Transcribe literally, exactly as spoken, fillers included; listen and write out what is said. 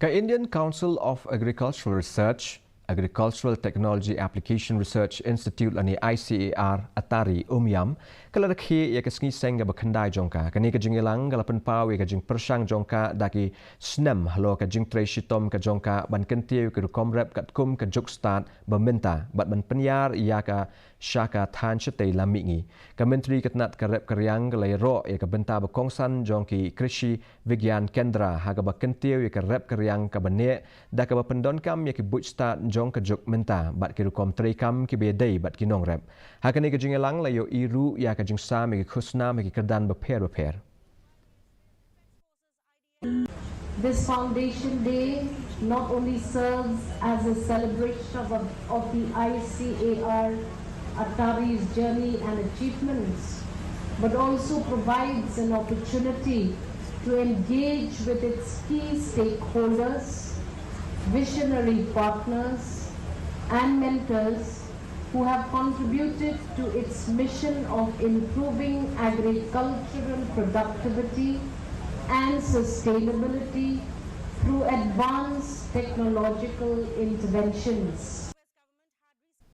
Ka Indian Council of Agricultural Research, Agricultural Technology Application Research Institute lane I C A R Attari Umiam, ka la rakhe ïa ka sngi seng kaba khyndai jong ka. Kane ka jingïalang ka la pynpaw ïa ka jingpyrshang jong ka da ki snem halor ka jingtrei shitom ka jong ka ban kyntiew ïa ki rukom rep katkum ka juk stad ba mynta bad ban pynïar ïa ka sha ka thaiñ shatei lam mihngi. Ka Myntri ka tnat ka rep ka riang ka la ïaroh ïa ka bynta ba kongsan jong ki Krishi Vigyan Kendra ha kaba kyntiew ïa ka rep ka riang kaba neh da kaba pyndonkam ïa ki buit stad jong ka juk mynta bad ki rukom treikam kiba ïadei bad ki nongrep. Ha kane ka jingïalang la ïohi ruh ïa ka jingsam ïa ki khusnam ha ki kyrdan bapher bapher. This Foundation Day not only serves as a celebration of, of the I C A R Attari's journey and achievements, but also provides an opportunity to engage with its key stakeholders, visionary partners, and mentors who have contributed to its mission of improving agricultural productivity and sustainability through advanced technological interventions.